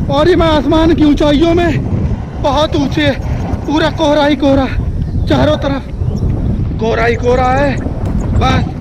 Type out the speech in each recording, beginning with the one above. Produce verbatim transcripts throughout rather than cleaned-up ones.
और ये मैं आसमान की ऊंचाइयों में बहुत ऊंचे, पूरा कोहरा ही कोहरा, चारों तरफ कोहरा ही कोहरा है। बस।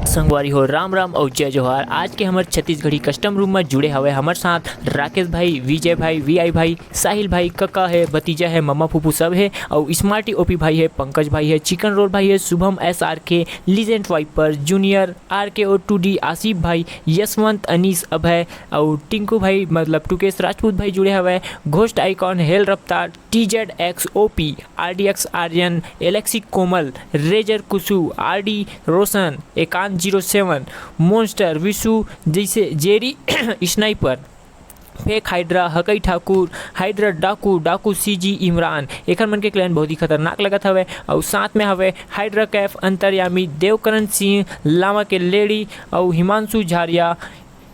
संगवारी हो, राम राम अउ जय जोहार। आज के हमर छत्तीसगढ़ी कस्टम रूम में जुड़े हवे हमर साथ राकेश भाई, विजय भाई, वीआई भाई, साहिल भाई, कका है, भतीजा है, मम्मा फूफू सब है, अउ स्मार्टी ओपी भाई है, पंकज भाई है, चिकन रोल भाई है, शुभम एस आर के, लीजेंड वाइपर, जूनियर आर के ओ टू डी, आसिफ भाई, यशवंत, अनीस, अभय, अउ टिंकू भाई, मतलब टुकेश राजपूत भाई जुड़े हवे, ghost icon, hell Raftaar, T Z X O P, R D X Aryan, Alexei Komal, razor Kusu, R D Roshan, Ekant zero seven, monster, Vishu, जैसे जेरी, स्नाइपर, फेक हाइड्रा, हकई ठाकुर, हाइड्रा डाकू, डाकू सी जी इमरान, एखर मन के क्लैन बहुत ही खतरनाक लगत हवे। अउ साथ में हवे हाइड्रा कैफ, अंतर्यामी, देवकरण सिंह, लावा के लेडी, अउ हिमांशु झारिया,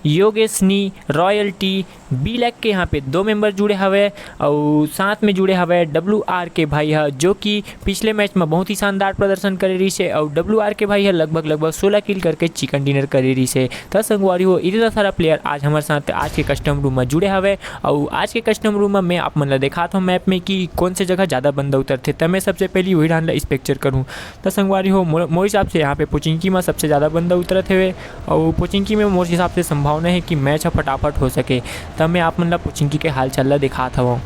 योगेशनी, रॉयल्टी, बी लैक के यहाँ पे दो मेंबर जुड़े हवे, अउ साथ में जुड़े हवे डब्ल्यू आर के भाई ह, जो कि पिछले मैच में बहुत ही शानदार प्रदर्शन करे रहिस हे, अउ डब्ल्यू आर के भाई ह लगभग, लगभग सोलह किल करके चिकन डिनर करे रहिस हे। त संगवारी हो, इतना सारा प्लेयर आज हमर साथ आज के कस्टम रूम में जुड़े हवे, अउ आज के कस्टम रूम में मैं आप मन ला देखात हूँ मैप में कि कौन से जगह ज़्यादा बंदा उतरथे। त मैं सबसे पहली वही डाहन ला स्पेक्चर करूँ। त संगवारी हो, मोर, मोर हिसाब से यहाँ पे पोचिंकी में सबसे ज़्यादा बंदा उतरत हवे, अउ पोचिंकी में मोर हिसाब से संभावना है कि मैच ह फटाफट हो सके। त मैं आप मन ला पोचिंकी के हाल चाल ला देखात हवं।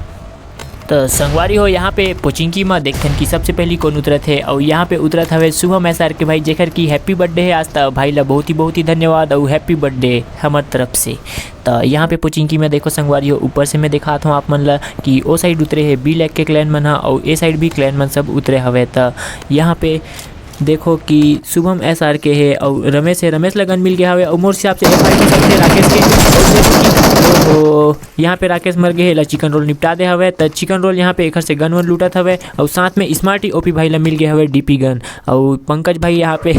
त संगवारी हो, यहाँ पे पोचिंकी म देखथन कि सबसे पहली कौन उतरत हे, अउ यहाँ पे उतरत हवे शुभम एस आर के भाई, जेकर की हैप्पी बर्थडे है आज। त भाई ला बहुत ही, बहुत ही धन्यवाद अउ हैप्पी बर्थडे हमर तरफ से। त यहाँ पे पोचिंकी में देखो संगवारी हो, ऊपर से मैं देखात हूँ आप मन ला कि ओ साइड उतरे हे बी लैक के क्लैन मन ह, अउ ए साइड भी क्लैन मन सब उतरे हवे। त यहाँ पे देखो कि शुभम एस आर के हे अउ रमेश हे, रमेश ला गन मिल गया हवे अउ मोर हिसाब से एफ आई हो सकथे राकेश के। अउ देखो कि, ओहो, यहाँ पे राकेश मर गए हे, ला चिकन रोल निपटा दे हवे। त चिकन रोल यहाँ पे एकर से गन वन लूटत हवे अउ साथ में स्मार्टी ओपी भाई ला मिल गए हवे डीपी गन। अउ पंकज भाई यहाँ पे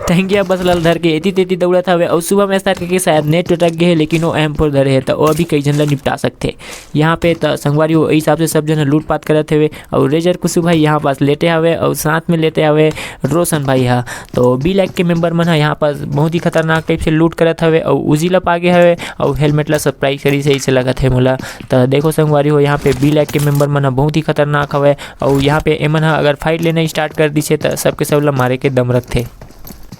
टहंगिया बसला धर के एती तेती दौड़त हवे अउ शुभम एस आर के, के शायद नेट अटक गए हे, लेकिन वो एम फोर धरे हे, त वो अभी कई झन ला निपटा सकथे। यहाँ पे त संगवारी हो, इस हिसाब से सब जन लूटपाट करत हवे। अउ रेजर कुसु भाई यहाँ पास लेटे हवे अउ साथ में लेटे हवे रोशन भाई हा। तो बी लैक के मेंबर मन ह यहाँ पास बहुत ही खतरनाक टाइप से लूट करत हवे अउ उजी ला पागे हवे अउ हेलमेट ला सरप्राइज करी, सही से लगत है मोला। त देखो संगवारी हो, यहाँ पे बी लैक के मेंबर मन ह बहुत ही खतरनाक हवे अउ यहाँ पे एमन ह अगर फाइट लेना स्टार्ट कर दिसे त सबके सब ला मारे के दम रखथे।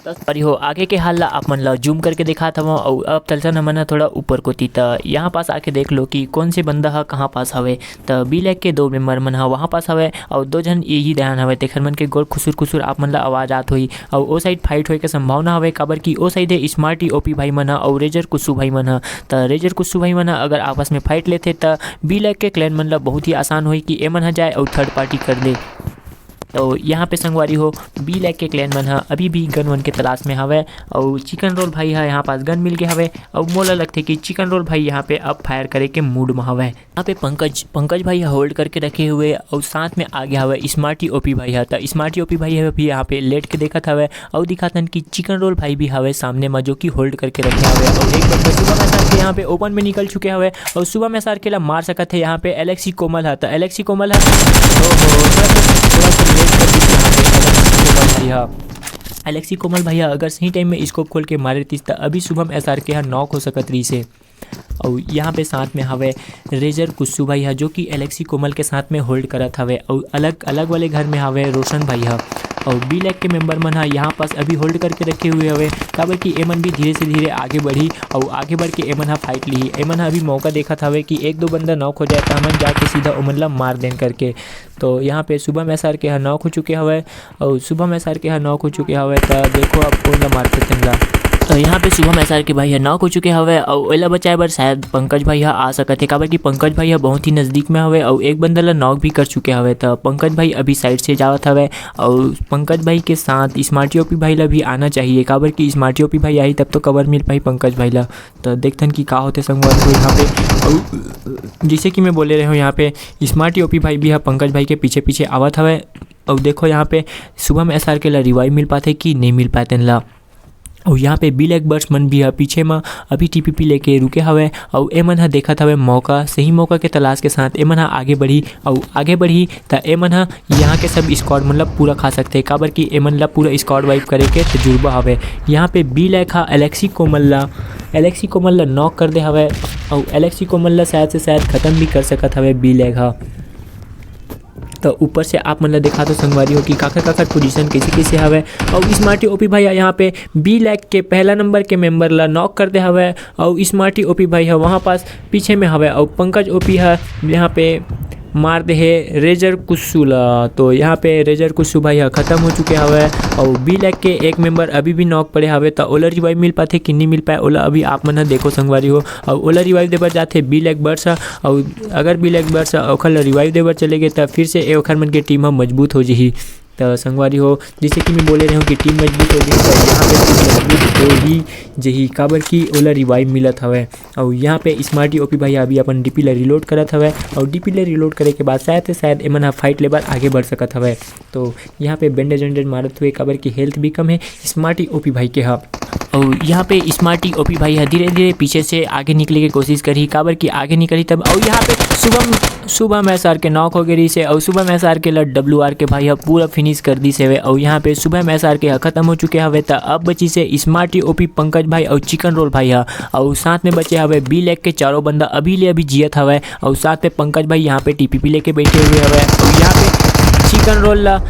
त संगवारी हो, आगे के हाल ला आप मन ला जूम करके दिखात हवं अउ अब चलथन हमन ह थोड़ा ऊपर कोती। त यहाँ पास आके देख लो कि कौन से बंदा ह कहाँ पास हवे। त बी लैक के दो मेंबर मन ह वहाँ पास हवे अउ दो झन यही डहान हवे, तेखर मन के गोड़ खुसुर खुसुर आप मन ला आवाज आत होही। अउ ओ साइड फाइट होए के संभावना हवे, काबर कि ओ साइड हे स्मार्टी ओपी भाई मन ह अउ रेजर कुसु भाई मन ह। त रेजर कुसु भाई मन ह अगर आपस में फाइट लेथे त बी लैक के क्लैन मन ला बहुत ही आसान होही कि एमन ह जाए अउ थर्ड पार्टी कर दे। तो यहाँ पे संगवारी हो, बी लैक के क्लैन मन ह अभी भी गन वन के तलाश में हवय अउ चिकन रोल भाई ह यहाँ पास गन मिल गए हवय अउ मोला लगथे कि चिकन रोल भाई यहाँ पे अब फायर करे के मूड में हवय। यहाँ पे पंकज, पंकज भाई ह होल्ड करके रखे हुए अउ साथ में आगे हवय स्मार्टी ओपी भाई ह। त स्मार्टी ओपी भाई ह भी यहाँ पे लेट के देखत हवय अउ दिखातन कि चिकन रोल भाई भी हवय सामने म, जो कि होल्ड करके रखे हवय। अउ एक बंदा शुभम एस आर के यहाँ पे ओपन में निकल चुके हवय अउ शुभम एस आर के ला मार सकत हे यहाँ पे एलेक्सी कोमल ह। त एलेक्सी कोमल ह, ओहो, थोड़ा सा, थोड़ा सा लेट कर दी यहाँ पे एलेक्सी कोमल भाई ह। एलेक्सी कोमल भाई ह अगर सही टाइम में स्कोप खोल के मारे रहितिस त अभी शुभम एस आर के ह नॉक हो सकत रहिस हे। अउ यहाँ पे साथ में हवे रेजर कुस्सू भाई ह, जो कि एलेक्सी कोमल के साथ में होल्ड करत हवे, अउ अलग, अलग वाले घर में हवे रोशन भाई ह। अउ बी लैक के मेंबर मन ह यहाँ पास अभी होल्ड करके रखे हुए हवे, काबर कि एमन भी धीरे से धीरे आगे बढ़ी, अउ आगे बढ़ के एमन ह फाइट लिही। एमन ह अभी मौका देखत हवे कि एक दो बंदा नॉक हो जाए, त हमन जाके सीधा ओमन ला मार देन करके। तो यहाँ पे शुभम एस आर के ह नॉक हो चुके हवे, अउ शुभम एस आर के ह नॉक हो चुके हवे। त देखो अब कोन ला मारथे तेन ला। तो यहाँ पे शुभम एस आर के भाई ह नॉक हो चुके हवे, अउ एला बचाए बर शायद पंकज भाई ह आ सकत हे, काबर कि पंकज भाई ह बहुत ही नजदीक में हवे, अउ एक बंदा ला नॉक भी कर चुके हवे। त पंकज भाई अभी साइड से जावत हवे, अउ पंकज भाई के साथ स्मार्टी ओपी भाई ला भी आना चाहिए, काबर कि स्मार्टी ओपी भाई आही तब तो कवर मिल पाही पंकज भाई ला। त देखथन कि का होथे संगवारी हो यहाँ पे। अउ जैसे कि मैं बोले रहे हूँ, यहाँ पे स्मार्टी ओपी भाई भी ह पंकज भाई के पीछे पीछे आवत हवे। अउ देखो यहाँ पे शुभम एस आर के ला रिवाइव मिल पाथे कि नहीं मिल पाए तेन ला। अउ यहाँ पे B Lag Birds मन भी ह पीछे म अभी टीपीपी लेके रुके हवय, अउ एमन ह देखत हवय मौका, सही मौका के तलाश के साथ एमन ह आगे बढ़ी, अउ आगे बढ़ी त एमन ह यहाँ के सब स्क्वाड मन ल पूरा खा सकथे, काबर कि एमन ल पूरा स्क्वाड वाइप करे के तजुर्बा हवय। यहाँ पे B Lag ह एलेक्सी कोमल ल, एलेक्सी कोमल ल नॉक कर दे हवय, अउ एलेक्सी कोमल ल शायद से शायद खत्म भी कर सकत हवय B Lag ह। तो ऊपर से आप मन ल दिखा दो संगवारी हो कि काखर काखर पोजीशन कैसे कैसे हवय। अउ स्मार्टी ओपी भाई ह यहाँ पे B Lag के पहला नंबर के मेंबर ला नॉक कर दे हवय। अउ स्मार्टी ओपी भाई ह वहाँ पास पीछे में हवय। अउ पंकज ओपी ह यहाँ पे मार दे हे रेजर कुस्सू ला। तो यहाँ पे रेजर कुस्सू भाई ह खत्म हो चुके हवय। अउ B Lag के एक मेंबर अभी भी नॉक पड़े हवय, त ओला रिवाइव मिल पाथे कि नहीं मिल पाए, ओला अभी आप मन ह देखो संगवारी हो। अउ ओला रिवाइव दे बर जाथे B Lag Birds ह। अउ अगर B Lag Birds ह ओखर ला रिवाइव दे बर चले गे, त फिर से ए ओखर मन के टीम ह मजबूत हो जही। त संगवारी हो, जैसे कि मैं बोले रहे हूँ कि टीम मजबूत हो जही, त यहाँ पे टीम मजबूत हो ही जही, काबर कि ओला रिवाइव मिलत हवय। अउ यहाँ पे स्मार्टी ओपी भाई अभी अपन डीपी ला रिलोड करत हवय, अउ डीपी ला रिलोड करे के बाद शायद से शायद एमन ह फाइट ले बर आगे बढ़ सकत हवय। तो यहाँ पे बैंडेज वैंडेज मारत हुए, काबर कि हेल्थ भी कम है स्मार्टी ओपी भाई के ह। अउ यहाँ पे स्मार्टी ओपी भाई ह धीरे धीरे पीछे से आगे निकले के कोशिश करही, काबर कि आगे निकलही तब। अउ यहाँ पे शुभम, शुभम एसआर के नॉक हो गे रहिस हे, अउ शुभम एसआर के ल डब्ल्यूआर के भाई ह पूरा फिनिश कर दिस हवे। अउ यहाँ पे शुभम एसआर के ह खत्म हो चुके हवे, त अब बचिस हे स्मार्टी ओपी पंकज भाई अउ चिकन रोल भाई ह, अउ साथ में बचे हवे B Lag के चारों बंदा अभी ले अभी जियत हवय, अउ साथ में पंकज भाई यहाँ पे टीपीपी लेके बैठे हुए हवय। अउ यहाँ पे चिकन रोल ला,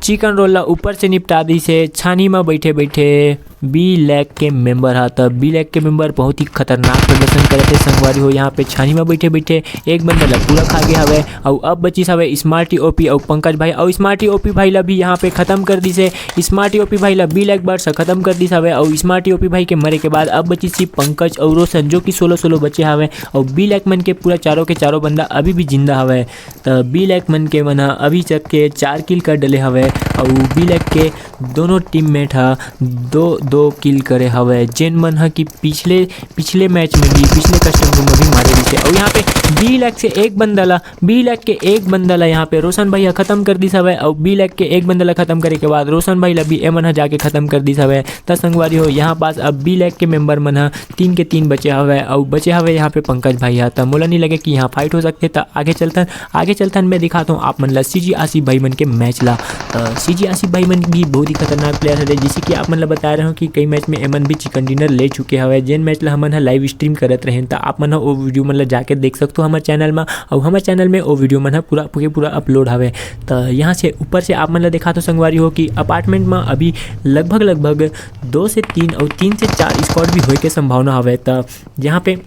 चिकन रोल ला ऊपर से निपटा दिस हे छानी म बैठे बैठे B Lag के मेंबर ह। त B Lag के मेंबर बहुत ही खतरनाक प्रदर्शन करत हे संगवारी हो। यहाँ पे छानी म बैठे बैठे एक बंदा ला पूरा खा गे हवय। अउ अब बचिस हवय स्मार्टी ओपी अउ पंकज भाई, अउ स्मार्टी ओपी भाई ला भी यहाँ पे खत्म कर दिस हे। स्मार्टी ओपी भाई ला B Lag Birds ह खत्म कर दिस हवय। अउ स्मार्टी ओपी भाई के मरे के बाद अब बचिस ही पंकज अउ रोशन, जो कि सोलो सोलो बचे हवय। अउ B Lag मन के पूरा चारों के चारों बंदा अभी भी जिंदा हवय। त B Lag मन के मन ह अभी तक के चार किल कर डले हवय। अउ B Lag के दोनों टीममेट ह दो दो किल करे हवय, जेन मन ह कि पिछले, पिछले मैच में भी, पिछले कस्टम रूम में भी मारे रहिसे। अउ यहाँ पे B Lag से एक बंदा ला, B Lag के एक बंदा ला यहाँ पे रोशन भाई ह खत्म कर दिस हवय। अउ B Lag के एक बंदा ला खत्म करे के बाद रोशन भाई ला भी एमन ह जाके खत्म कर दिस हवय। त संगवारी हो, यहाँ पास अब B Lag के मेंबर मन ह तीन के तीन बचे हवय, अउ बचे हवय यहाँ पे पंकज भाई ह। त मोला नहीं लगे कि यहाँ फाइट हो सकथे। त आगे चलथन, आगे चलथन, मैं दिखाता हूँ आप मन ला सीजी आसिफ भाई मन के मैच ला। त सीजी आसिफ भाई मन भी बहुत ही खतरनाक प्लेयर हरे, जैसे कि आप मन ला बता रहे हो कि कई मैच में एमन भी चिकन डिनर ले चुके हवय। जेन मैच ला हमन ह लाइव स्ट्रीम करत रहेन, त आप मन ह ओ वीडियो मन ला जाके देख सकथो हमर चैनल मा, अउ हमर चैनल में ओ वीडियो मन ह पूरा के पूरा अपलोड हवय। त यहाँ से ऊपर से आप मन ला दिखात हो संगवारी हो कि अपार्टमेंट मा अभी लगभग, लगभग दो से तीन अउ तीन से चार स्क्वाड भी होए के संभावना हवय। त यहाँ पे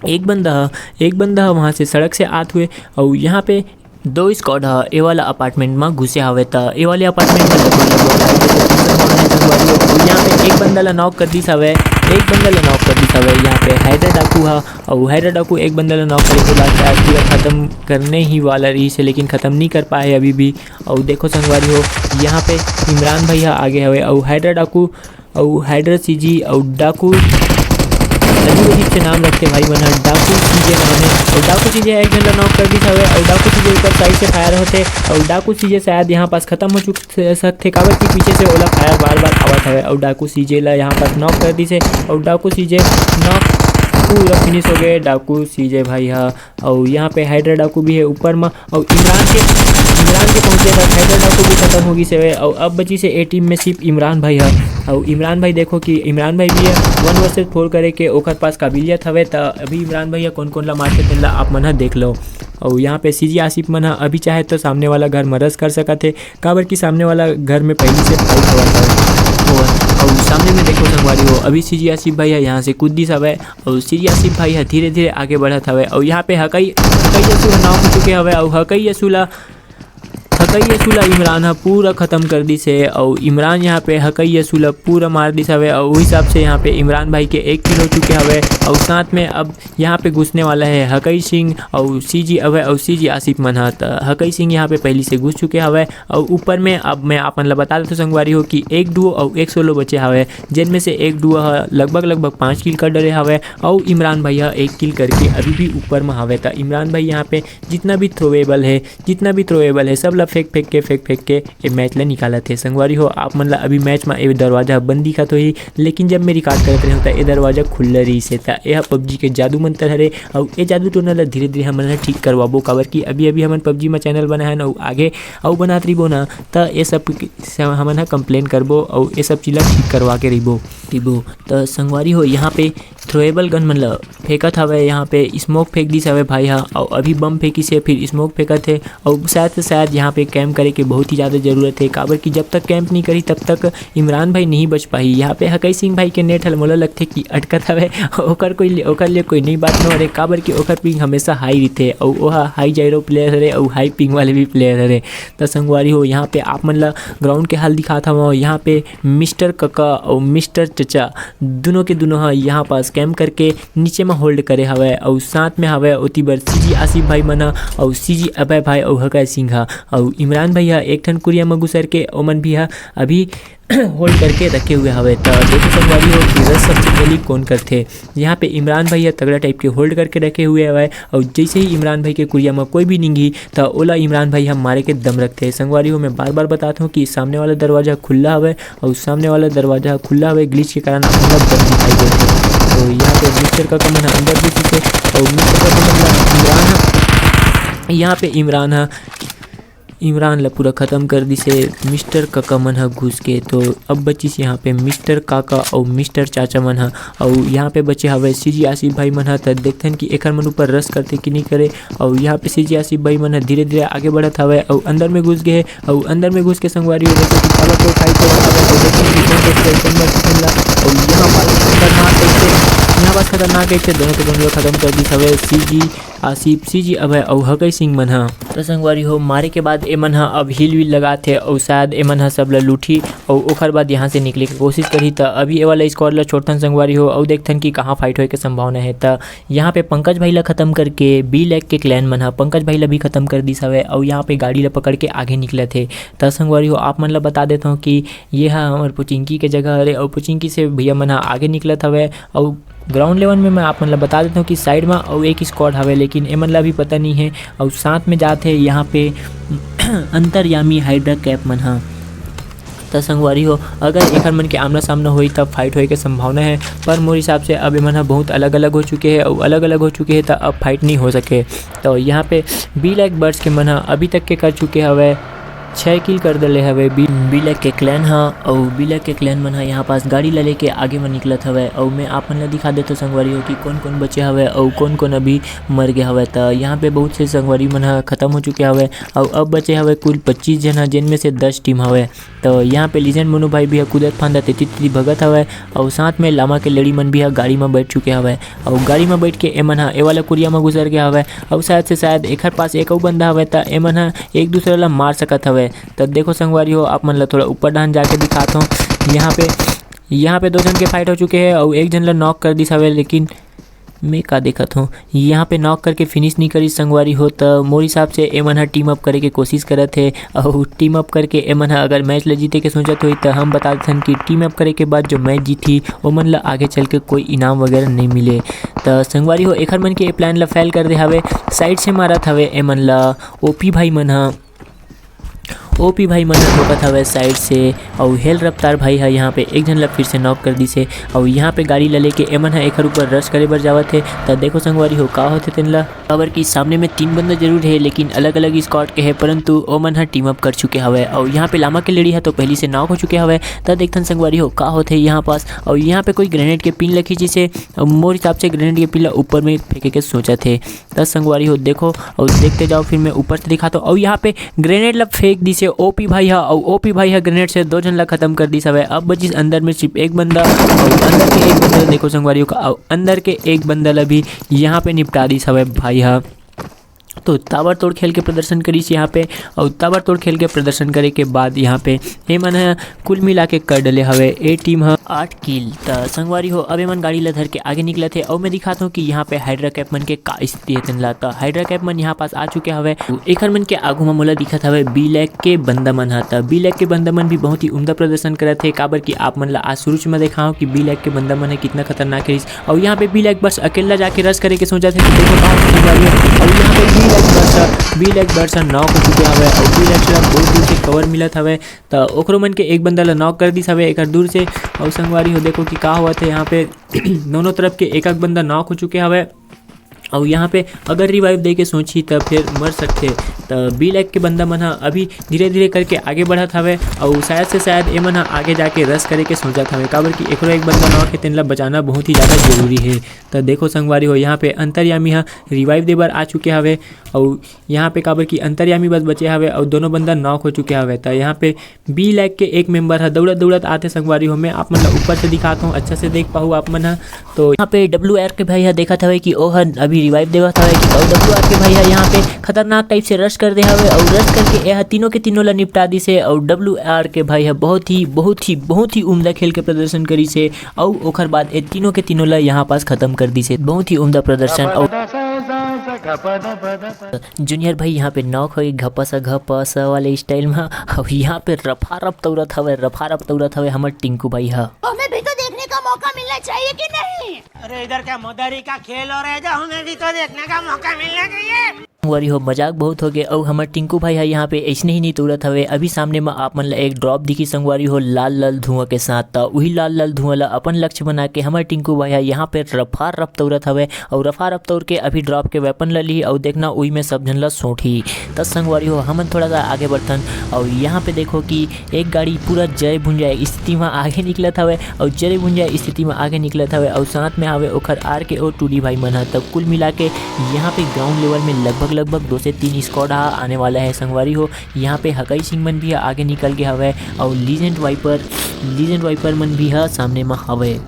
एक बंदा ह, एक बंदा ह वहाँ से सड़क से आत हुए, अउ यहाँ पे दो स्क्वाड ह ए वाला अपार्टमेंट मा घुसे हवे। त ए वाले अपार्टमेंट मा लगभग, लगभग ढाई से तीन संभावना हे संगवारी हो। अउ यहाँ पे एक बंदा ला नॉक कर दिस हवे, एक बंदा ला नॉक कर दिस हवे यहाँ पे हैदर डाकू ह, अउ हैदर डाकू एक बंदा ला नॉक करे के बाद शायद पूरा खत्म करने ही वाला रहिस हे, लेकिन खत्म नहीं कर पाए अभी भी। अउ देखो संगवारी हो, यहाँ पे इमरान भाई ह आगे हवे, अउ हैदर डाकू अउ हैदर सीजी अउ डाकू, अजीब अजीब से नाम रखते भाई मन ह। डाकू सीजे नाम है, अउ डाकू सीजे एक झन ला नॉक कर दिस हवे, अउ डाकू सीजे ऊपर साइड से फायर होते, अउ डाकू सीजे शायद यहाँ पास खत्म हो चुक सकथे, काबर कि पीछे से ओला फायर बार बार आवत हवे, अउ डाकू सीजे ला यहाँ पास नॉक कर दिस हे, अउ डाकू सीजे नॉक पूरा फिनिश हो गए डाकू सीजे भाई ह। अउ यहाँ पे हैदर डाकू भी है ऊपर मा, अउ इमरान के, इमरान के पहुँचे तक हैदर डाकू भी खत्म हो गिस हवे। अउ अब बचिस हे ए टीम में सिर्फ इमरान भाई ह। अउ इमरान भाई देखो कि इमरान भाई भी है वन वर्सेस फोर करे के ओकर पास काबिलियत हवे। त अभी इमरान भाई ह कौन कौन ला मारथे तेन ला आप मन ह देख लो। अउ यहाँ पे सीजी आसिफ मन ह अभी चाहे तो सामने वाला घर में रश कर सकत हे, काबर कि सामने वाला घर में पहली से फाइट होवत हवे। अउ सामने में देखो संगवारी हो, अभी सीजी आसिफ भाई ह यहाँ से कूद दिस हवे। अउ सीजी आसिफ भाई ह धीरे-धीरे आगे बढ़त हवय। अउ यहाँ पे हकई, हकई यसु ह नॉक हो चुके हवय। अउ हकई यसु ला, हकई यसु ला इमरान ह पूरा खत्म कर दिस हे। अउ इमरान यहाँ पे हकई यसु ला पूरा मार दिस हवय। अउ उही हिसाब से यहाँ पे इमरान भाई के एक किल हो चुके हवय। अउ साथ में अब यहाँ पे घुसने वाला है हकई सिंह अउ सीजी अभय अउ सीजी आसिफ मन ह। त हकई सिंह यहाँ पे पहली से घुस चुके हवय। अउ ऊपर में अब मैं आप मन ला बता देथव संगवारी हो कि एक डुओ अउ एक सोलो बचे हवय, जेन में से एक डुओ ह लगभग, लगभग पाँच किल कर डरे हवय, अउ इमरान भाई ह एक किल करके अभी भी ऊपर में हवय। त इमरान भाई यहाँ पे जितना भी थ्रोएबल है, जितना भी थ्रोएबल है, सब ला फेंक फेंक के, फेंक फेंक के ये मैच ला निकालत हे। संगवारी हो, आप मन ला अभी मैच में ये दरवाजा बंद दिखत होही, लेकिन जब मैं रिकॉर्ड करत रहेंव, त ये दरवाजा खुल्ला रहिस हे। त ये ह पबजी के जादू मंतर हरे, अउ ये जादू टोना ला धीरे-धीरे हमन ह ठीक करवाबो, काबर कि अभी-अभी हमन पबजी में चैनल बनाए हन, अउ आगे अउ बनात रहिबो ना, त ये सब के, से हमन ह कंप्लेन करबो, अउ ये सब चीज ला ठीक करवा के रहिबो, रहिबो। त संगवारी हो, यहाँ पे थ्रोएबल गन मन ला फेंकत हवय, यहाँ पे स्मोक फेंक दिस हवय भाई ह, अउ अभी बम फेंकिस हे, फिर स्मोक फेंकत हे, अउ शायद से शायद यहाँ पे कैंप करे के बहुत ही ज्यादा जरूरत हे, काबर कि जब तक कैंप नहीं करी, तब तक इमरान भाई नहीं बच पाही। यहाँ पे हकई सिंह भाई के नेट हल मोला लगथे कि अटकत हवय, ओकर कोई, ओकर लिए कोई नई बात न हरे, काबर कि ओकर पिंग हमेशा हाई रहिथे, अउ ओहा हाई जाइरो प्लेयर हरे, अउ हाई पिंग वाले भी प्लेयर हरे। त संगवारी हो, यहाँ पे आप मन ला ग्राउंड के हाल दिखात हवं। यहाँ पे मिस्टर कका अउ मिस्टर चचा दुनों के दुनों ह यहाँ पास कैंप करके नीचे में होल्ड करे हवय, अउ साथ में हवय ओती बर सीजी आसिफ भाई मन ह, अउ सीजी अभय भाई, अउ हकई सिंह ह, अउ इमरान भाई ह एक ठन कुरिया में घुसर के ओमन भी ह अभी होल्ड करके रखे हुए हवय। त देखो संगवारी हो कि रस सबसे पहली कौन करथे। यहाँ पे इमरान भाई ह तगड़ा टाइप के होल्ड करके रखे हुए हवय, अउ जैसे ही इमरान भाई के कुरिया में कोई भी निंगी, त ओला इमरान भाई ह मारे के दम रखथे। संगवारी हो, मैं बार-बार बतात हूँ कि सामने वाला दरवाजा खुल्ला हवय, अउ सामने वाला दरवाजा खुल्ला हवय, ग्लिच के कारण आप मन ला बंद दिखाई देथे। तो यहाँ पे मिस्टर कका मन ह अंदर घुसिस हे, अउ मिस्टर कका मन ला इमरान ह, यहाँ पे इमरान ह इमरान ला पूरा खतम कर दिस हे मिस्टर काका मन ह घुस के। तो अब बचिस यहाँ पे मिस्टर काका अउ मिस्टर चाचा मन ह, अउ यहाँ पे बचे हवय सीजी आसिफ भाई मन ह। त देखथन कि एखर मन ऊपर रस करथे कि नहीं करे। अउ यहाँ पे सीजी आसिफ भाई मन ह धीरे-धीरे आगे बढ़त हवय अउ अंदर में घुस गे हे। अउ अंदर में घुस के संगवारी हो, देखो कि ताबड़तोड़ fight होवत हवय। अउ देखथन कि कौन बचे हे, कौन बचे हे ला। अउ यहाँ पास खतरनाक एक ठे, यहाँ पास खतरनाक एक ठे दोनों के दोनों ला खतम कर दिस हवय सीजी आसिफ, सीजी अभय अउ हकई सिंह मन ह। त संगवारी हो, मारे के बाद एमन ह अब हील वील लगात हे अउ शायद एमन ह सब ल लूटही अउ ओखर बाद यहाँ से निकले के कोशिश करही। त अभी ए वाला स्क्वाड ल छोड़थन संगवारी हो अउ देखथन कि कहाँ फाइट होए के संभावना हे। त यहाँ पे पंकज भाई ल खत्म करके बी लैक के क्लैन मन ह पंकज भाई ल भी खत्म कर दिस हवय अउ यहाँ पे गाड़ी ल पकड़ के आगे निकलत हे। त संगवारी हो, आप मन ल बता देत हौं कि ये ह हमर पुचिंकी के जगह हरे अउ पुचिंकी से भैया मन ह आगे निकलत हवय अउ ग्राउंड लेवल में मैं आप मन ल बता देत हौं कि साइड म अउ एक स्क्वाड हवे, लेकिन एमन ला भी पता नहीं हे। अउ साथ में जात हे यहाँ पे अंतर्यामी हाइड्रा कैप मन ह। त संगवारी हो, अगर एखर मन के आमना सामना होई, तब फाइट होए के संभावना हे, पर मोर हिसाब से अब एमन ह बहुत अलग-अलग हो चुके हे, अउ अलग-अलग हो चुके हे, त अब फाइट नहीं हो सके। त यहाँ पे बी लैक बर्ड्स के मन ह अभी तक के कर चुके हवय, छह किल कर देले हवे बी, बी लैक के क्लैन ह। अउ बी लैक के क्लैन मन ह यहाँ पास गाड़ी ला लेके आगे म निकलत हवय। अउ मैं आप मन ला दिखा देथव संगवारी हो कि कोन-कोन बचे हवय अउ कोन-कोन अभी मर गे हवय। त यहाँ पे बहुत से संगवारी मन ह खत्म हो चुके हवय अउ अब बचे हवय कुल पच्चीस झन ह, जेन में से दस टीम हवय। त यहाँ पे लीजेंड मोनू भाई भी ह कूदत फांदत एती तेती भगत हवय अउ साथ में लामा के लड़ी मन भी ह गाड़ी म बैठ चुके हवय। अउ गाड़ी म बैठ के एमन ह ए वाला कुरिया म घुसर गे हवय अउ शायद से शायद एखर पास एक अउ बंदा हवय, त एमन ह एक दूसरे ला मार सकत हवय। त देखो संगवारी हो, आप मन ला थोड़ा ऊपर डहान जाके दिखात हौं। यहाँ पे, यहाँ पे दो झन के फाइट हो चुके हे अउ एक झन ला नॉक कर दिस हवय, लेकिन मैं का देखत हौं, यहाँ पे नॉक करके फिनिश नहीं करिस संगवारी हो। त मोर हिसाब से एमन ह टीम अप करे के कोशिश करत हे अउ टीम अप करके एमन ह अगर मैच ल जीते के सोचत होही, त हम बता देथन कि टीम अप करे के बाद जो मैच जीतही, ओमन ल आगे चल के कोई इनाम वगैरह नहीं मिले। त संगवारी हो, एखर मन के ए प्लान ल फेल कर दे हवे। साइड से मारत हवे एमन ल ओपी भाई मन ह। ओपी भाई मन ह ठोकत हवय साइड से, अउ हेल रफ्तार भाई ह यहाँ पे एक झन ला फिर से नॉक कर दिस हे, अउ यहाँ पे गाड़ी ला लेके एमन ह एखर ऊपर रश करे बर जावत हे। त देखो संगवारी हो, का होथे तेन ला, काबर कि सामने में तीन बंदा जरूर हे, लेकिन अलग-अलग स्क्वाड के हे, परंतु ओमन ह टीम अप कर चुके हवय, अउ यहाँ पे लामा के लेडी ह तो पहिली से नॉक हो चुके हवय। त देखथन संगवारी हो, का होथे यहाँ पास, अउ यहाँ पे कोई ग्रेनेड के पिन ल खींचिस हे, अउ मोर हिसाब से ग्रेनेड के पिन ला ऊपर में फेंके के सोचत हे। त संगवारी हो, देखो अउ देखते जाओ, फिर मैं ऊपर से दिखाता हूँ। अउ यहाँ पे ग्रेनेड ला फेंक दिस हे ओपी भाई ह, अउ ओपी भाई ह ग्रेनेड से दो झन ला खत्म कर दिस हवय। अब बचिस अंदर में सिर्फ एक बंदा, अउ अंदर के एक बंदा ला देखो संगवारी हो, अउ अंदर के एक बंदा ला भी यहाँ पे निपटा दिस हवय भाई ह। तो ताबड़तोड़ खेल के प्रदर्शन करिस यहाँ पे, अउ ताबड़तोड़ खेल के प्रदर्शन करे के बाद यहाँ पे एमन ह कुल मिला के कर डले हवे ए टीम ह आठ किल। त संगवारी हो, अब एमन गाड़ी ला धर के आगे निकलत हे, अउ मैं दिखात हूँ कि यहाँ पे हाइड्रा कैप मन के का स्थिति हे तेन ला। त हाइड्रा कैप मन यहाँ पास आ चुके हवे। एखर मन के आगू म मोला दिखत हवे बी लैक के बंदा मन ह। त बी लैक के बंदा मन भी बहुत ही उम्दा प्रदर्शन करत हे, काबर कि आप मन ला आज शुरू से मैं देखाऊँ कि बी लैक के बंदा मन ह कितना खतरनाक हे। अउ यहाँ पे बी लैक बस अकेला जाके रश करे के सोचत हे, तो देखो कहाँ से संगवारी हो। अउ यहाँ पे बी बी लैक बर्ड्स ह नॉक हो चुके हवे अउ बी लैक ला बहुत दूर से कवर मिलत हवे, त ओकरो मन के एक बंदा ला नॉक कर दिस हवे एकर दूर से। अउ संगवारी हो, देखो कि का होवत हे यहाँ पे। दोनों तरफ के एक एक बंदा नॉक हो चुके हवे। अउ यहाँ पे अगर रिवाइव दे के सोचही, त फिर मर सकथे। त बी लैक के बंदा मन ह अभी धीरे-धीरे करके आगे बढ़त हवे, अउ शायद से शायद ए मन ह आगे जाके रश करे के सोचत हवे, काबर कि एकरो एक बंदा नॉक हे, तेन ला बचाना बहुत ही ज़्यादा जरूरी हे। त देखो संगवारी हो, यहाँ पे अंतर्यामी ह रिवाइव दे बर आ चुके हवे, अउ यहाँ पे काबर कि अंतर्यामी बस बचे हवे, अउ दोनों बंदा नॉक हो चुके हवे। त यहाँ पे बी लैक के एक मेंबर ह दौड़त दौड़त आथे संगवारी हो। मैं आप मन ला ऊपर से दिखात हूँ, अच्छा से देख पाहू आप मन ह। तो यहाँ पे डब्ल्यू आर के भाई ह देखत हवे कि ओह अभी रिवाइव देवत हवे कि, अउ डब्ल्यू आर के भाई ह यहाँ पे खतरनाक टाइप से रश कर दे हवे, अउ रश करके एह तीनों के तीनों ला निपटा दिसे, अउ डब्ल्यू आर के भाई ह बहुत ही, बहुत ही, बहुत ही उम्दा खेल के प्रदर्शन करिसे, अउ ओकर बाद ए तीनों के तीनों ला यहाँ पास खत्म कर दिसे। बहुत ही उम्दा प्रदर्शन। अउ जूनियर भाई यहाँ पे नॉक होई घपस घपस वाले स्टाइल में, अउ यहाँ पे रफा रफ तौरत हवे, रफा रफ तौरत हवे हमर टिंकू भाई ह। हमें भी तो देखने का मौका मिलना चाहिए कि नहीं? अरे, इधर क्या मदारी का खेल हो रहा है, जो हमें भी तो देखने का मौका मिलना चाहिए। संगवारी हो, मजाक बहुत हो गए। अउ हमर टिंकू भाई ह यहाँ पे ऐसने ही नहीं तौरत हवे। अभी सामने में आप मन ला एक ड्रॉप दिखी संगवारी हो, लाल लाल धुआं के साथ। त उही लाल लाल धुआं ला अपन लक्ष्य बना के हमर टिंकू भाई ह यहाँ पे रफा रफ तौरत हवे। अउ रफा रफ तौर के अभी ड्रॉप के वेपन ला ली, अउ देखना उही में सब झन ला सोंटही। त संगवारी हो, हमन थोड़ा सा आगे बढ़थन। अउ यहाँ पे देखो कि एक गाड़ी पूरा जरे भुंजा स्थिति में आगे निकलत हवे, अउ जरे भुंजा स्थिति में आगे निकलत हवे, अउ साथ में हवे ओकर आर के ओ टू डी भाई मन ह। त कुल मिला के यहाँ पे ग्राउंड लेवल में लगभग, लगभग दो से तीन स्क्वाड ह आने वाला है संगवारी हो। यहाँ पे हकई सिंह मन भी आगे निकल गए हवे, अउ लीजेंड वाइपर, लीजेंड वाइपर मन भी ह सामने में हवे।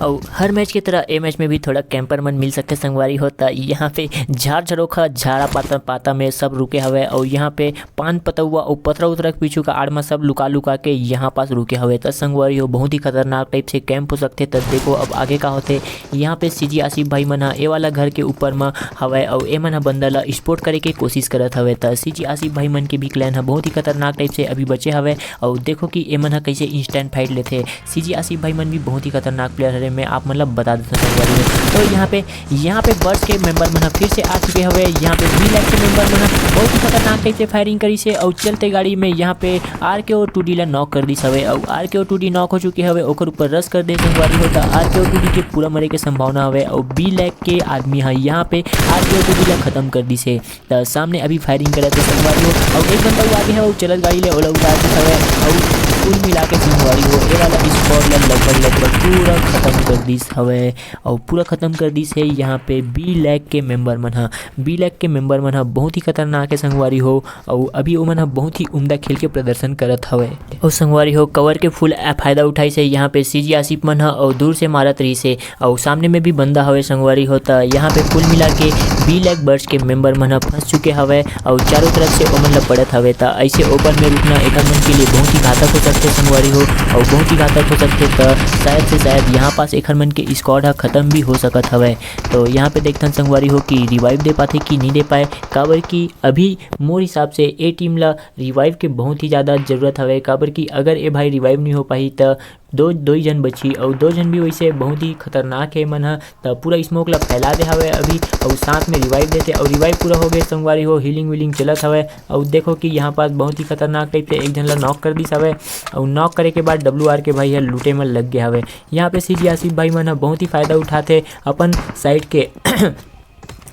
अउ हर मैच की तरह ए मैच में भी थोड़ा कैंपर मन मिल सकते संगवारी हो। त यहाँ पे झार झरोखा, झारा पाता, पाता में सब रुके हवे, अउ यहाँ पे पान पतौआ अउ पथरा उथरा के पीछू का आड़ में सब लुका लुका के यहाँ पास रुके हवे। त संगवारी हो, बहुत ही खतरनाक टाइप से कैंप हो सकथे। त देखो अब आगे का होथे। यहाँ पे सीजी आसिफ भाई मन ह ए वाला घर के ऊपर म हवय, अउ ए मन ह बंदा ला स्पोर्ट करे के कोशिश करत हवे। त सीजी आसिफ भाई मन के भी क्लैन ह बहुत ही खतरनाक टाइप से अभी बचे हवे। अउ देखो कि ए मन ह कैसे इंस्टेंट फाइट लेथे। सीजी आसिफ भाई मन भी बहुत ही खतरनाक प्लेयर हरे, मैं आप मन ला बता देता हूँ संगवारी हो। तो यहाँ पे, यहाँ पे बर्ड्स के मेंबर मन ह फिर से आ चुके हवे। यहाँ पे बी लैक के मेंबर मन ह बहुत ही खतरनाक टाइप से फायरिंग करिस हे, अउ चलते गाड़ी में यहाँ पे आर के ओ टू डी ला नॉक कर दिस हवे, अउ आर के ओ टू डी नॉक हो चुके हवे, ओकर ऊपर रश कर दे संगवारी हो। त आर के ओ टू डी के पूरा मरे के संभावना हवे, अउ बी लैक के आदमी ह यहाँ पे आर के ओ टू डी ला खत्म कर दिस हे। त सामने अभी फायरिंग करत हे संगवारी हो, अउ एक बंदा अउ आगे हे, अउ चलत गाड़ी ले ओला उतार दिस हवे, अउ कुल मिला के संगवारी हो, ए वाला स्क्वाड ला लगभग, लगभग पूरा खत्म कर दिस हवे, अउ पूरा खत्म कर दिस हे यहाँ पे बी लैक के मेंबर मन ह। बी लैक के मेंबर मन ह बहुत ही खतरनाक हे संगवारी हो, अउ अभी ओमन ह बहुत ही उम्दा खेल के प्रदर्शन करत हवे। अउ संगवारी हो, कवर के फुल फायदा उठाइस हे यहाँ पे सीजी आसिफ मन ह, अउ दूर से मारत रहिस हे, अउ सामने में भी बंदा हवे संगवारी हो। त यहाँ पे कुल मिला के बी लैक बर्ड्स के मेंबर मन ह फंस चुके हवे, अउ चारों तरफ से ओमन ला पड़त हवे। त ऐसे ओपन में रुकना एकर मन के लिए बहुत ही घातक हो सकथे संगवारी हो, अउ बहुत ही घातक हो सकथे। त शायद से शायद यहाँ पास एकर मन के स्क्वाड ह खत्म भी हो सकत हवे। तो यहाँ पे देखथन संगवारी हो कि रिवाइव दे पाथे कि नहीं दे पाए, काबर कि अभी मोर हिसाब से ए टीम ला रिवाइव के बहुत ही ज़्यादा ज़रूरत हवे, काबर कि अगर ए भाई रिवाइव नहीं हो पाही त दो, दो ही झन बची, अउ दो झन भी वैसे बहुत ही खतरनाक हे मन ह। त पूरा स्मोक ला फैला दे हवे अभी, अउ साथ में रिवाइव देथे, अउ रिवाइव पूरा हो गए संगवारी हो, हीलिंग वीलिंग चलत हवे। अउ देखो कि यहाँ पास बहुत ही खतरनाक टाइप से एक झन ला नॉक कर दिस हवे, अउ नॉक करे के बाद डब्ल्यू आर के भाई ह लूटे में लग गए हवे। यहाँ पे सीजी आसिफ भाई मन ह बहुत ही फायदा उठाथे अपन साइड के।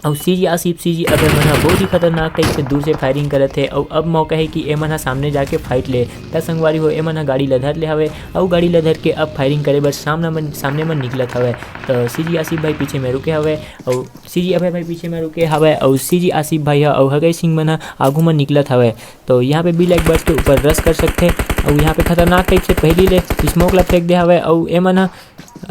अउ सीजी आसिफ, सीजी अभय मन ह बहुत ही खतरनाक टाइप से दूर से फायरिंग करत हे, अउ अब मौका हे कि एमन ह सामने जाके फाइट ले। त संगवारी हो, एमन ह गाड़ी ल धर ले हवे, अउ गाड़ी ल धर के अब फायरिंग करे बर सामने मन, सामने मन निकलत हवे। त सीजी आसिफ भाई पीछे में रुके हवे, अउ सीजी अभय भाई पीछे में रुके हवे, अउ सीजी आसिफ भाई ह अउ हगई सिंह मन ह आगू में निकलत हवे। तो यहाँ पे बी लैक बर्ड्स के ऊपर रश कर सकथे, अउ यहाँ पे खतरनाक टाइप से पहली ले स्मोक ला फेंक दे हवे, अउ एमन ह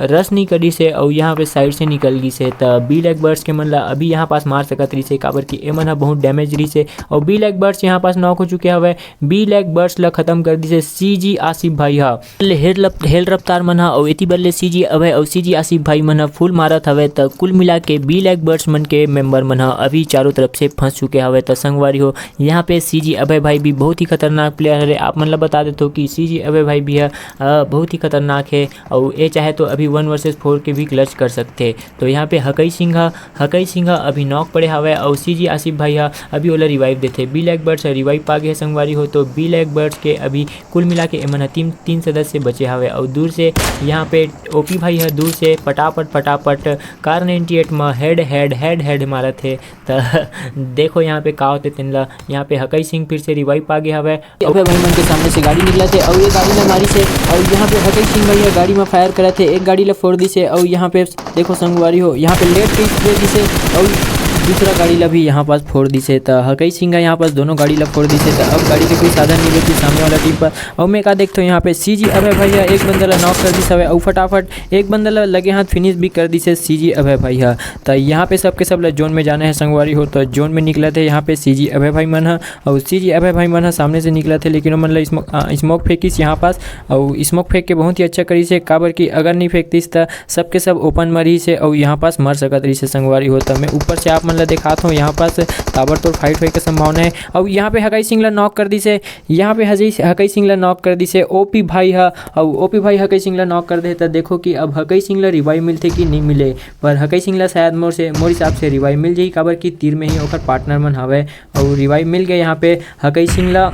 रश नहीं करिस हे, अउ यहाँ पे साइड से निकल गिस हे। त बी लैक बर्ड्स के मन ला अभी यहाँ पास मार सकत रहिस हे, काबर कि एमन ह बहुत डैमेज रहिस हे, अउ बी लैक बर्ड्स यहाँ पास नॉक हो चुके हवे। बी लैक बर्ड्स ला खत्म कर दिस हे सीजी आसिफ भाई ह। ले हेल रप-, हेल रफ्तार मन ह, अउ एती बर ले सीजी अभय अउ सीजी आसिफ भाई मन ह फुल मारत हवे। त कुल मिला के बी लैक बर्ड्स मन के मेंबर मन ह अभी चारों तरफ से फंस चुके हवे। त संगवारी हो, यहाँ पे सीजी अभय भाई भी बहुत ही खतरनाक प्लेयर हरे। आप मन ला बता देथो कि सीजी अभय भाई भी ह, अ, बहुत ही खतरनाक हे, अउ ए चाहे तो अभी वन वर्सेस फोर के भी क्लच कर सकथे। तो यहाँ पे हकई सिंह ह, हकई सिंह ह अभी नॉक पड़े हवय अउ सीजी आसिफ भाई ह अभी ओला रिवाइव देथे। बी लैक बर्ड्स ह रिवाइव पा गे हे संगवारी हो। तो बी लैक बर्ड्स के अभी कुल मिला के एमन ह तीन, तीन सदस्य बचे हवय अउ दूर से यहाँ पे ओपी भाई ह दूर से फटाफट, फटाफट कार नाइंटी एट म हेड, हेड, हेड, हेड मारत हे। त देखो यहाँ पे का होथे तेन ला। यहाँ पे हकई सिंह फिर से रिवाइव पा गे हवय। अभय भाई मन के सामने से गाड़ी निकलत हे अउ ये गाड़ी ला मारिस हे अउ यहाँ पे हकई सिंह भाई ह गाड़ी म फायर करत हे, एक गाड़ी ला फोड़ दिस हे अउ यहाँ पे देखो संगवारी हो, यहाँ पे लेट पीस दे दिस हे अउ दूसरा गाड़ी ला भी यहाँ पास फोड़ दिस हे। त हकई सिंह ह यहाँ पास दोनों गाड़ी ला फोड़ दिस हे। त अब गाड़ी के कोई साधन नहीं बची सामने वाला टीम पर। अउ मैं का देखथों, यहाँ पे सीजी अभय भाई ह एक बंदा ला नॉक कर दिस हवय अउ फटाफट एक बंदा ला लगे हाथ फिनिश भी कर दिस हे सीजी अभय भाई ह। त यहाँ पे सबके सब ला जोन में जाना है संगवारी हो, त जोन में निकलत हे यहाँ पे सीजी अभय भाई मन ह। अउ सीजी अभय भाई मन ह सामने से निकलत हे, लेकिन ओमन ला स्मो-, आ, स्मोक फेंकिस यहाँ पास, अउ स्मोक फेंक के बहुत ही अच्छा करिस हे, काबर कि अगर नहीं फेंकतिस त सबके सब ओपन म रहिस हे, अउ यहाँ पास मर सकत रहिस हे संगवारी हो। त मैं ऊपर से आप मन ला देखात हूँ, यहाँ पास ताबड़तोड़ फाइट होए के संभावना है। अउ यहाँ पे हकई सिंह ला नॉक कर दिस हे, यहाँ पे हजई-, हकई सिंह ला नॉक कर दिस हे ओपी भाई ह, अउ ओपी भाई हकई सिंह ला नॉक कर दे, त देखो कि अब हकई सिंह ला रिवाइव मिलथे कि नहीं मिले, पर हकई सिंह ला शायद मोर से, मोर हिसाब से रिवाइव मिल जाही, काबर कि तीर में ही ओकर पार्टनर मन हवय, अउ रिवाइव मिल गए यहाँ पे हकई सिंह ला।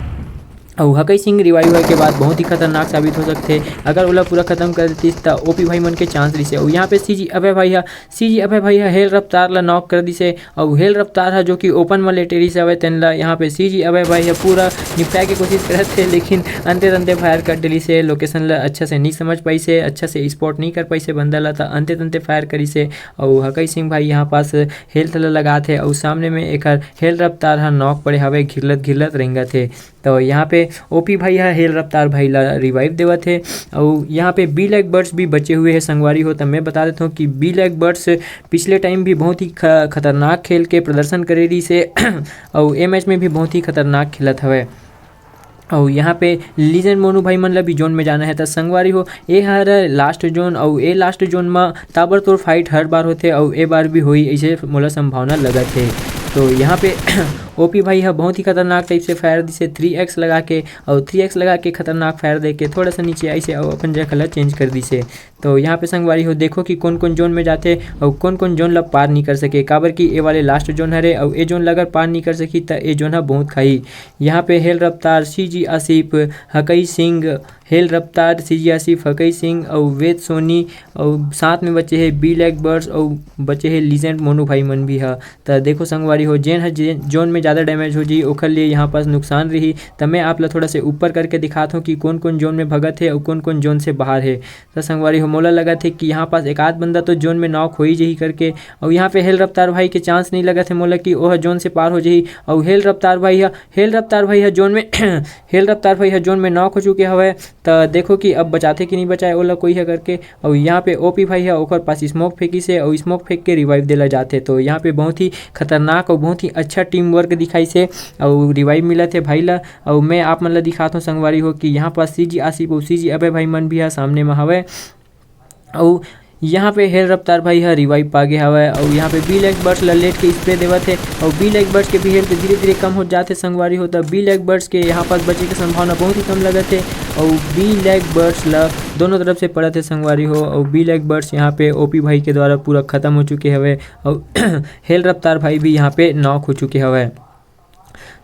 अउ हकई सिंह रिवाइव होए के बाद बहुत ही खतरनाक साबित हो सकथे। अगर ओला पूरा खत्म कर देतिस, त ओपी भाई मन के चांस रहिसे। अउ यहाँ पे सीजी अभय भाई ह, सीजी अभय भाई ह हेल रफ्तार ला नॉक कर दिसे। अउ हेल रफ्तार ह, जो कि ओपन म लेटे रहिस हवय, तेन ला यहाँ पे सीजी अभय भाई ह पूरा निपटाए के कोशिश करत हे, लेकिन अंते तंते फायर कर डलिस हे। लोकेशन ला अच्छा से नहीं समझ पाइस हे, अच्छा से स्पॉट नहीं कर पाइस हे बंदा ला, त अंते तंते फायर करिस हे। अउ हकई सिंह भाई यहाँ पास हेल्थ ला लगात हे, अउ सामने में एकर हेल रफ्तार ह नॉक पड़े हवय, घिरलत घिरलत रेंगत हे। तो यहाँ पे ओपी भाई ह हेल रफ्तार भाई ला रिवाइव देवत हे। अउ यहाँ पे बी लैक बर्ड्स भी बचे हुए हे संगवारी हो। त मैं बता देता हूँ कि बी लैक बर्ड्स पिछले टाइम भी बहुत ही ख-, खतरनाक खेल के प्रदर्शन करे रहिस हे। अउ ए मैच में भी बहुत ही खतरनाक खेलत हवय। अउ यहाँ पे लीजेंड मोनू भाई मन ला भी जोन में जाना है। त संगवारी हो, ए हर लास्ट जोन, अउ ए लास्ट जोन म ताबड़तोड़ फाइट हर बार होथे, अउ ए बार भी होही, ऐसे मोला संभावना लगत हे। तो यहाँ पे ओपी भाई ह बहुत ही खतरनाक टाइप से फायर दिसे, थ्री एक्स लगा के, अउ थ्री एक्स लगा के खतरनाक फायर दे के थोड़ा सा नीचे आइसे, अउ अपन जगह ला चेंज कर दिसे। तो यहाँ पे संगवारी हो, देखो कि कौन-कौन जोन में जाथे अउ कौन-कौन जोन ला पार नहीं कर सके, काबर कि ए वाले लास्ट जोन हरे, अउ ए जोन ला अगर पार नहीं कर सकी, त ए जोन ह बहुत खाही। यहाँ पे हेल रफ्तार, सीजी आसिफ, हकई सिंह, हेल रफ्तार, सीजी आसिफ, हकई सिंह अउ वेद सोनी, अउ साथ में बचे हे बी लैक बर्ड्स, अउ बचे हे लीजेंड मोनू भाई मन भी ह। त देखो संगवारी हो, जेन ह जे-, जोन में ज़्यादा डैमेज हो जी, ओखर लिए यहाँ पास नुकसान रही। त मैं आप ला थोड़ा से ऊपर करके दिखात हूँ कि कौन-कौन जोन में भगत हे अउ कौन-कौन जोन से बाहर हे। त संगवारी हो, मोला लगत हे कि यहाँ पास एक आध बंदा तो जोन में नॉक हो ही जही करके, अउ यहाँ पे हेल रफ्तार भाई के चांस नहीं लगत हे मोला कि ओह जोन से पार हो जही। अउ हेल रफ्तार भाई ह, हेल रफ्तार भाई ह जोन में, हेल रफ्तार भाई ह जोन में नॉक हो चुके हवय। त देखो कि अब बचाथे कि नहीं बचाए ओला कोई ह करके। अउ यहाँ पे ओपी भाई ह ओकर पास स्मोक फेंकिस हे, अउ स्मोक फेंक के रिवाइव देला जाथे। तो यहाँ पे बहुत ही खतरनाक अउ बहुत ही अच्छा टीम वर्क दिखाइस हे, अउ रिवाइव मिलत हे भाई ला। अउ मैं आप मन ला दिखात हूँ संगवारी हो कि यहाँ पास सीजी आसिफ अउ सीजी अभय भाई मन भी ह सामने म हवय। अउ यहाँ पे हेल रफ्तार भाई ह रिवाइव पा गे हवय, अउ यहाँ पे बी लैक बर्ड्स ला लेट के स्प्रे देवत हे, अउ बी लैक बर्ड्स के भी हेल्थ धीरे-धीरे कम होत जात हे संगवारी हो। त बी लैक बर्ड्स के यहाँ पास बचे के संभावना बहुत ही कम लगत हे, अउ बी लैक बर्ड्स ला दोनों तरफ से पड़त हे संगवारी हो, अउ बी लैक बर्ड्स यहाँ पे ओपी भाई के द्वारा पूरा खत्म हो चुके हवय, अउ हेल रफ्तार भाई भी यहाँ पे नॉक हो चुके हवय।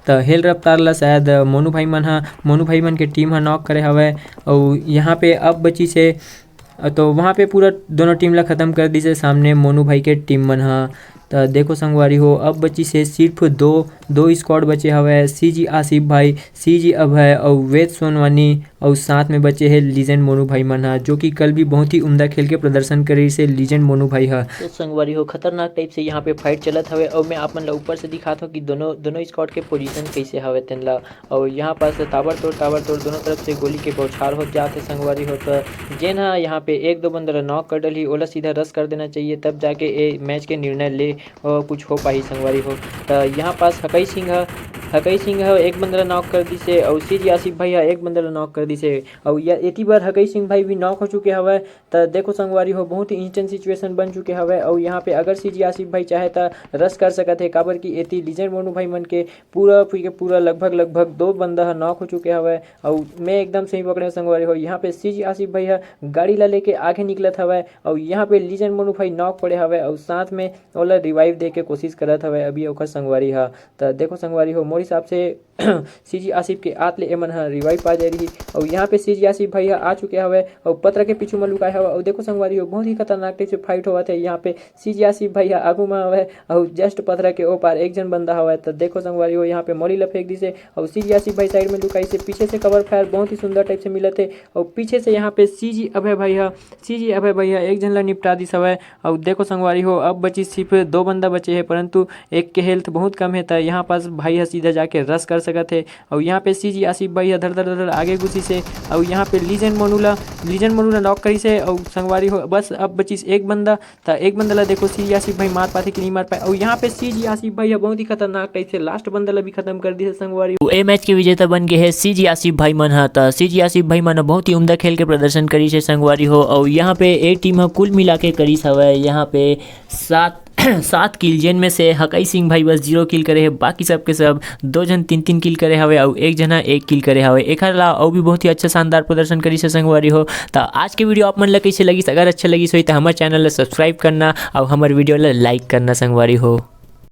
त हेल रफ्तार ला शायद मोनू भाई मन ह, मोनू भाई मन के टीम ह नॉक करे हवय। अउ यहाँ पे अब बचिस हे, तो वहाँ पे पूरा दोनों टीम ला खत्म कर दिस हे सामने मोनू भाई के टीम मन ह। त देखो संगवारी हो, अब बचिस हे सिर्फ दो, दो स्क्वाड बचे हवय, सीजी आसिफ भाई, सीजी अभय अउ वेद सोनवानी। अउ साथ में बचे हे लीजेंड मोनू भाई मन ह, जो कि कल भी बहुत ही उम्दा खेल के प्रदर्शन करे से लीजेंड मोनू भाई ह। तो संगवारी हो, खतरनाक टाइप से यहाँ पे फाइट चलत हवे, अउ मैं आप मन ला ऊपर से दिखात हूँ कि दोनों, दोनों स्क्वाड के पोजीशन कैसे हवे तेन ला। अउ यहाँ पास ताबड़तोड़, ताबड़तोड़ दोनों तरफ से गोली के बौछार होत जात हे संगवारी हो। तो जेन ह यहाँ पे एक दो बंदा ला नॉक कर डलही, ओला सीधा रश कर देना चाहिए, तब जाके ए मैच के निर्णय ले, अ, कुछ हो पाही संगवारी हो। त यहाँ पास हकई सिंह ह हकई सिंह ह एक बंदा ला नॉक कर दिसे, अउ सीजी आसिफ भाई ह एक बंदा ला नॉक कर दिसे। अउ या एती बर हकई सिंह भाई भी नॉक हो चुके हवय। त देखो संगवारी हो, बहुत ही इंस्टेंट सिचुएशन बन चुके हवय। अउ यहाँ पे अगर सीजी आसिफ भाई चाहे त रश कर सकत हे, काबर कि एती लीजेंड मोनू भाई मन के पूरा के पूरा लगभग लगभग दो बंदा ह नॉक हो चुके हवय। अउ मैं एकदम सही पकड़े हव संगवारी हो, यहाँ पे सीजी आसिफ भाई ह गाड़ी ला लेके आगे निकलत हवय। अउ यहाँ पे लीजेंड मोनू भाई नॉक पड़े हवय, अउ साथ में ओला रिवाइव दे के कोशिश करत हवय अभी ओकर संगवारी ह। त देखो संगवारी हो, मोर हिसाब से सीजी आसिफ के आत ले एमन ह रिवाइव पा जाय रही। अउ यहाँ पे सीजी आसिफ भाई ह आ चुके हवय, अउ पथरा के पीछू म लुकाए हवय। अउ देखो संगवारी हो, बहुत ही खतरनाक टाइप से फाइट होवत हे। यहाँ पे सीजी आसिफ भाई ह आगू म हवय, अउ जस्ट पथरा के ओ पार एक झन बंदा हवय। त देखो संगवारी हो, यहाँ पे मोली ला फेंक दिसे, अउ सीजी आसिफ भाई साइड में लुकाइसे, पीछे से कवर फायर बहुत ही सुंदर टाइप से मिलत हे। अउ पीछे से यहाँ पे सीजी अभय भाई ह, सीजी अभय भाई ह एक झन ला निपटा दिस हवय। अउ देखो संगवारी हो, अब बची सिर्फ दो बंदा बचे हे, परंतु एक के हेल्थ बहुत कम हे, त यहाँ पास भाई ह सीधा जाके रश कर सकत हे। अउ यहाँ पे सीजी आसिफ भाई ह धर धर धर धर आगे घुसिस हे, अउ यहाँ पे लीजेंड मोनू ला, लीजेंड मोनू ला नॉक करिस हे। अउ संगवारी हो, बस अब बचिस एक बंदा, त एक बंदा ला देखो सीजी आसिफ भाई मार पाथे कि नहीं मार पाए। अउ यहाँ पे सीजी आसिफ भाई ह बहुत ही खतरनाक टाइप से लास्ट बंदा ला भी खत्म कर दिस हे संगवारी हो। ए मैच के विजेता बन गए हे सीजी आसिफ भाई मन ह। त सीजी आसिफ भाई मन ह बहुत ही उम्दा खेल के प्रदर्शन करिस हे संगवारी हो। अउ यहाँ पे ए टीम ह कुल मिला के करिस हवय यहाँ पे सात सात किल, जेन में से हकई सिंह भाई बस जीरो किल करे हे, बाकी सब के सब दो झन तीन तीन किल करे हवे, अउ एक झन ह एक किल करे हवे। एखर अलावा अउ भी बहुत ही अच्छा शानदार प्रदर्शन करिस हे संगवारी हो। त आज के वीडियो आप मन ला कइसे लगिस? अगर अच्छा लगिस होही त हमर चैनल ला सब्सक्राइब करना, अउ हमर वीडियो ला लाइक करना संगवारी हो।